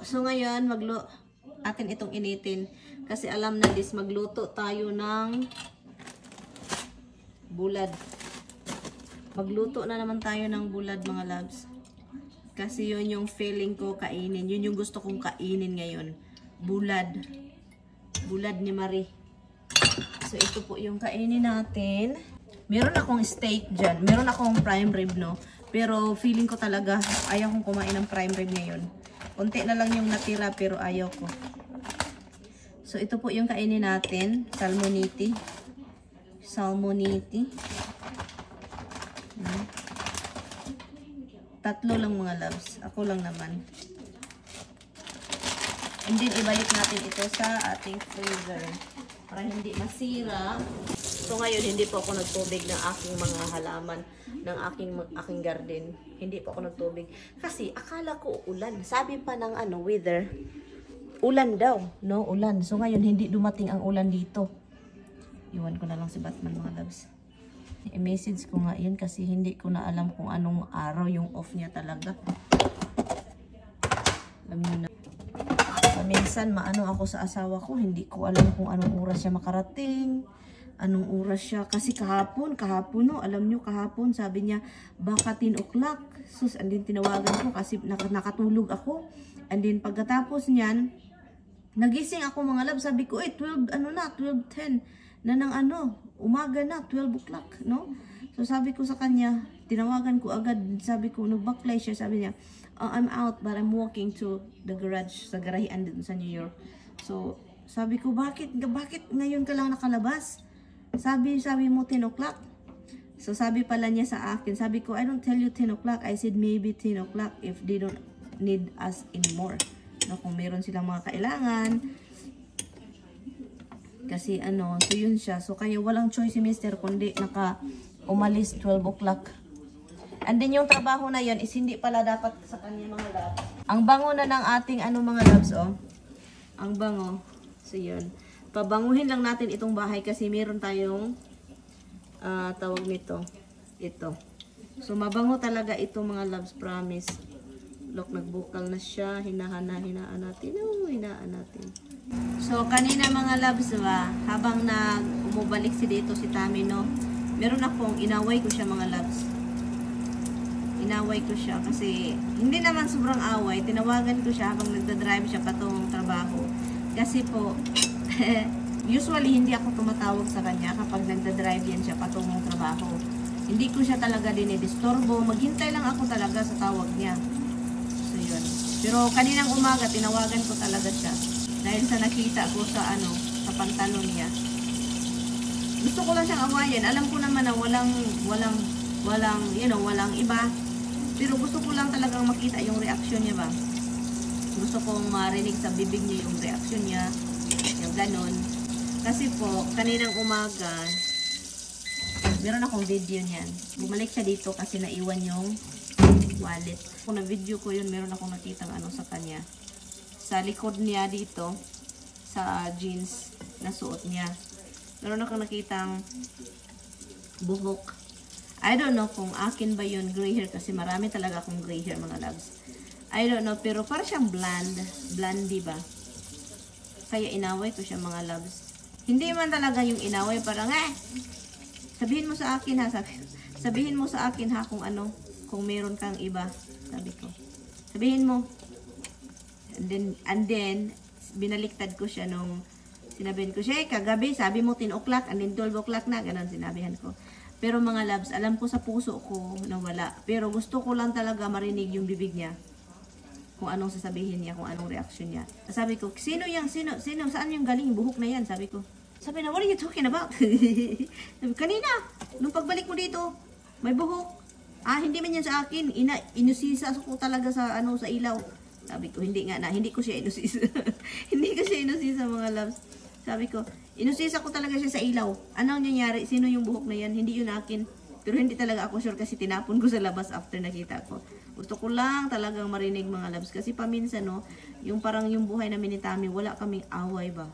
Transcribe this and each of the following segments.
So ngayon, atin itong initin. Kasi alam na this, magluto tayo ng bulad. Magluto na naman tayo ng bulad mga loves. Kasi yun yung feeling ko kainin. Yun yung gusto kong kainin ngayon. Bulad. Bulad ni Marie. So ito po yung kainin natin. Meron akong steak dyan. Meron akong prime rib, no? Pero feeling ko talaga ayaw kong kumain ng prime rib ngayon. Unti na lang yung natira pero ayaw ko. So ito po yung kainin natin. Salmoniti. Salmoniti. Tatlo lang mga loves. Ako lang naman. And then ibalik natin ito sa ating freezer. Para hindi masira. So ngayon, hindi po ako nagtubig ng aking mga halaman, ng aking garden. Hindi po ako nagtubig. Kasi akala ko ulan. Sabi pa ng weather, ulan daw. No, ulan. So ngayon, hindi dumating ang ulan dito. Iwan ko na lang si Batman mga loves. I-message ko nga yun kasi hindi ko na alam kung anong araw yung off niya talaga. Alam niyo na. Minsan maano ako sa asawa ko, hindi ko alam kung anong oras siya makarating. Anong oras siya. Kasi kahapon no, alam nyo kahapon, sabi niya, baka 10 o'clock. Sus, and then tinawagan ko kasi nakatulog ako. And then pagkatapos niyan, nagising ako mga love, sabi ko, 12:10 na ng umaga na, 12 o'clock, no? So sabi ko sa kanya, tinawagan ko agad, sabi ko, nagbaklay siya, sabi niya, I'm out but I'm walking to the garage, sa garahian dito sa New York. So sabi ko, bakit ngayon ka lang nakalabas? Sabi mo 10 o'clock. So sabi pala niya sa akin, sabi ko, I don't tell you 10 o'clock. I said maybe 10 o'clock if they don't need us anymore. No, kung meron silang mga kailangan. Kasi so yun siya. So kaya walang choice si Mr. kundi umalis 12 o'clock. And then yung trabaho na yun is hindi pala dapat sa kanya mga loves. Ang bango na ng ating mga loves, oh. Ang bango. So yun. Pabanguhin lang natin itong bahay kasi meron tayong tawag nito. Ito. So mabango talaga ito mga loves, promise. Look, nagbukal na siya. Hinaan natin. Oh, hinaan natin. So kanina mga loves, habang umubalik dito si Tami, no, meron akong inaway ko siya mga loves. Inaway ko siya kasi hindi naman sobrang away. Tinawagan ko siya habang nagdadrive siya patungong trabaho. Kasi po, usually hindi ako tumatawag sa kanya kapag nagdadrive yan siya patungong trabaho. Hindi ko siya talaga dinidisturbo. Maghintay lang ako talaga sa tawag niya. So yun. Pero kaninang umaga, tinawagan ko talaga siya. Dahil sa nakita ko sa sa pantalon niya. Gusto ko lang siyang awayan. Alam ko naman na walang iba. Pero gusto ko lang talagang makita yung reaksyon niya ba. Gusto kong marinig sa bibig niya yung reaksyon niya. Yung ganon. Kasi po, kaninang umaga, meron akong video niyan. Bumalik siya dito kasi naiwan yung wallet. Kung na-video ko yun, meron akong nakitang sa kanya. Sa likod niya dito, sa jeans na suot niya. Meron akong nakitang buhok. I don't know kung akin ba yun, gray hair, kasi marami talaga akong gray hair mga loves. I don't know, pero parang siyang blondie ba? Kaya inaway ko siya mga loves. Hindi man talaga yung inaway, parang sabihin mo sa akin ha, sabihin mo sa akin ha kung kung meron kang iba, sabi ko. Sabihin mo. And then binaliktad ko siya nung sinabihan ko siya, kagabi sabi mo 10 o'clock, and then 12 o'clock na, ganun sinabihan ko. Pero mga loves, alam ko sa puso ko na wala. Pero gusto ko lang talaga marinig yung bibig niya. Kung anong sasabihin niya, kung anong reaksyon niya. Sabi ko, sino, saan yung galing buhok na yan? Sabi ko. Sabi na, what are you talking about? Sabi, kanina, nung pagbalik mo dito, may buhok. Hindi man yan sa akin. Inusisa ko talaga sa sa ilaw. Sabi ko, hindi ko siya inusisa. Hindi ko siya inusisa mga loves. Sabi ko, inusisa ko talaga siya sa ilaw. Anong nangyari? Sino yung buhok na yan? Hindi yun akin. Pero hindi talaga ako sure kasi tinapon ko sa labas after nakita ko. Gusto ko lang talagang marinig mga loves. Kasi paminsan, yung parang yung buhay namin ni Tami, wala kaming away ba?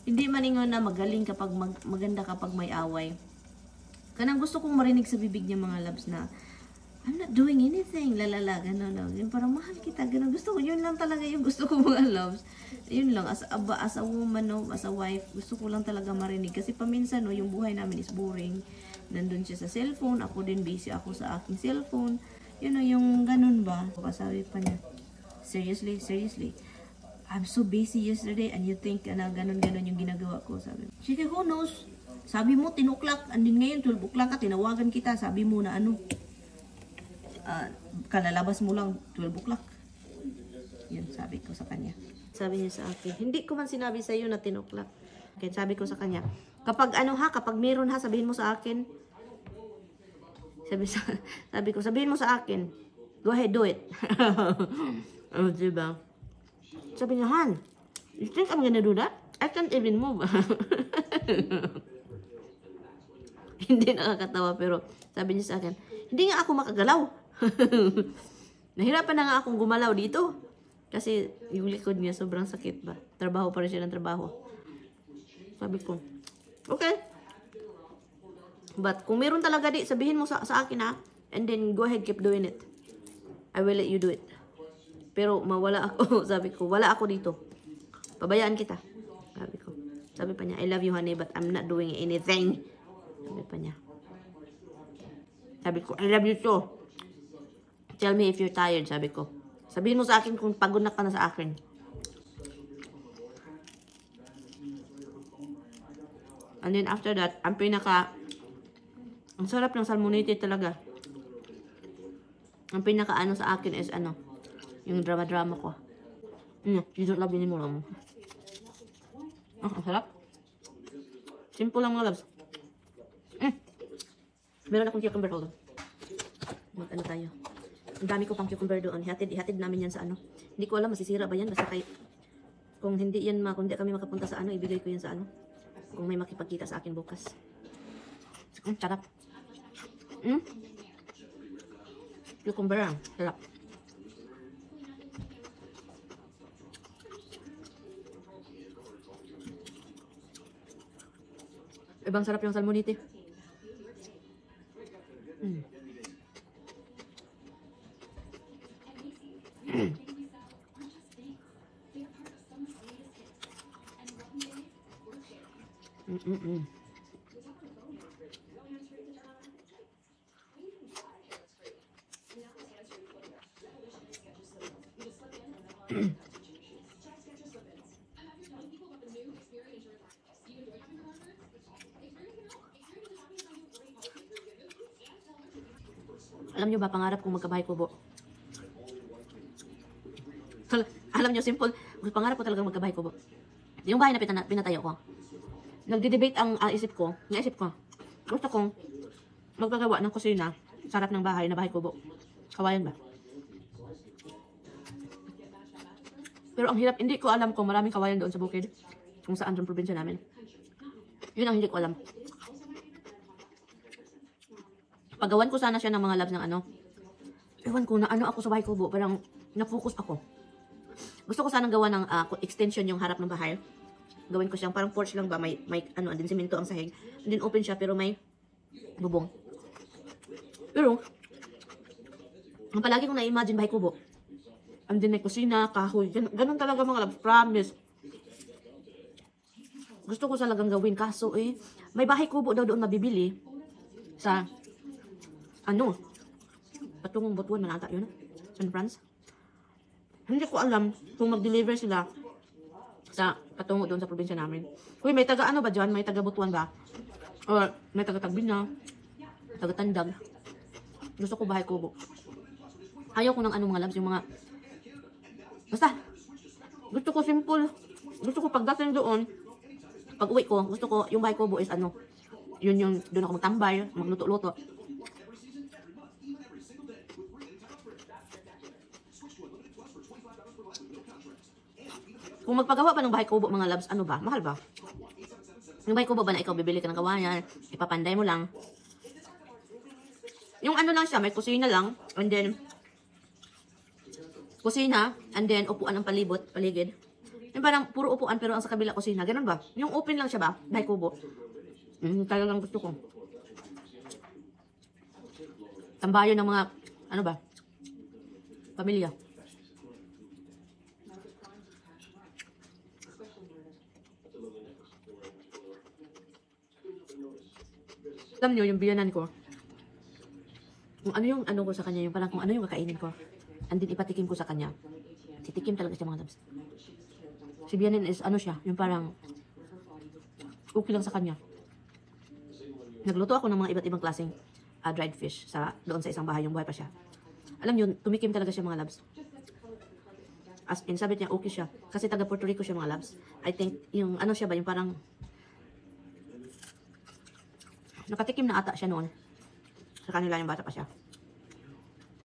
Hindi maningon na magaling kapag maganda kapag may away. Kanang gusto kong marinig sa bibig niya mga loves na, I'm not doing anything, lalala, gano'n lang. Yung parang mahal kita, gano'n. Gusto ko, yun lang talaga yung gusto ko mga loves. Yun lang, as a woman, no, as a wife, gusto ko lang talaga marinig. Kasi paminsan, no, yung buhay namin is boring. Nandun siya sa cellphone, ako din busy ako sa aking cellphone. Yun know, yung gano'n ba? Sabi pa niya, seriously, I'm so busy yesterday and you think na gano'n yung ginagawa ko, sabi. Sige, who knows? Sabi mo, 10 o'clock, andin ngayon, 12 o'clock ka, tinawagan kita, sabi mo na ano, kalalabas mo lang 12 o'clock. Yun, sabi ko sa kanya. Sabi niya sa akin, hindi ko man sinabi sa iyo na 10 o'clock. Okay, sabi ko sa kanya, kapag ano ha, kapag meron ha, sabihin mo sa akin. Sabi ko, sabihin mo sa akin. Go ahead, do it. Oh, diba? Sabi niya, Han, you think I'm gonna do that? I can't even move. Hindi nakakatawa, pero sabi niya sa akin, hindi nga ako makagalaw. Nahirapan na nga akong gumalaw dito. Kasi yung likod niya sobrang sakit ba. Trabaho pa rin siya ng trabaho. Sabi ko, okay. But kung meron talaga di, sabihin mo sa akin ha. And then go ahead, keep doing it. I will let you do it. Pero mawala ako. Sabi ko, wala ako dito. Pabayaan kita. Sabi ko. Sabi pa niya, I love you honey, but I'm not doing anything. Sabi pa niya. Sabi ko, I love you too. Tell me if you're tired, sabi ko. Sabihin mo sa akin kung pagod na ka na sa akin. And then after that, ang sarap ng salmonite talaga. Ang pinaka ano sa akin is ano, yung drama-drama ko. You don't love anymore mo. Ang sarap. Simple lang mga loves. Meron akong cucumber, hold on. Mag-ano tayo. Ang dami ko pang cucumber doon. Ihatid namin yan sa ano. Hindi ko alam, masisira ba yan? Basta kahit kung hindi kami makapunta sa ano, ibigay ko yan sa ano. Kung may makipagkita sa akin bukas. Sarap. Cucumber lang. Sarap. Ibang sarap yung salmonite. Alam nyo ba, pangarap kong magkabahay kubo? Alam nyo, simple. Pangarap ko talagang magkabahay kubo. Yung bahay na pinatayo ko. Nagde-debate ang naisip ko. Gusto kong magpagawa ng kusina. Sarap ng bahay na bahay kubo. Kawayan ba? Pero ang hirap, hindi ko alam kung maraming kawayan doon sa bukid. Kung saan doon probinsya namin. Yun ang hindi ko alam. Pagawan ko sana siya ng mga labs ng ano. Ewan ko na ano ako sa bahay kubo. Parang na-focus ako. Gusto ko sanang gawa ng extension yung harap ng bahay. Gawin ko siyang parang porch lang ba. May ano, andin simento ang sahig. Andin open siya pero may bubong. Pero, ang palagi kong na-imagine bahay kubo. Andin may kusina, kahoy. Ganun talaga mga labs. Promise. Gusto ko talagang gawin. Kaso may bahay kubo daw doon mabibili. Sa ano? Patungong Butuan, manata yun. San France. Hindi ko alam kung mag-deliver sila sa patungo doon sa probinsya namin. Uy, may taga ano ba dyan? May taga Butuan ba? Or may taga Tagbina, taga Tandag. Gusto ko bahay kubo. Ayaw ko ng ano mga labs, yung mga basta, gusto ko simple. Gusto ko pagdating doon, pag uwi ko, gusto ko yung bahay kubo is ano, yun yung doon ako magtambay, magluto-luto. Kung magpagawa pa ng bahay kubo mga labs, ano ba? Mahal ba? Yung bahay kubo ba na ikaw bibili ka ng kawayan, ipapanday mo lang. Yung ano lang siya, may kusina lang, and then kusina, and then upuan ang paligid. Yung parang puro upuan pero ang sa kabila kusina. Ganun ba? Yung open lang siya ba? Bahay kubo. Talagang gusto ko. Tambayo ng mga Ano ba? Pamilya. Alam niyo, yung biyanan ko, kung ano yung ano ko sa kanya, yung parang kung ano yung kakainin ko, andin ipatikim ko sa kanya. Titikim talaga siya mga labs. Si Bianin is ano siya, yung parang okay lang sa kanya. Nagluto ako ng mga iba't ibang klaseng dried fish doon sa isang bahay, yung buhay pa siya. Alam yun, tumikim talaga siya mga labs. As in, sabi niya, okay siya. Kasi taga Puerto Rico siya mga labs. I think, yung ano siya ba, yung parang nakatikim na ata siya noon. Sa kanila yung bata pa siya.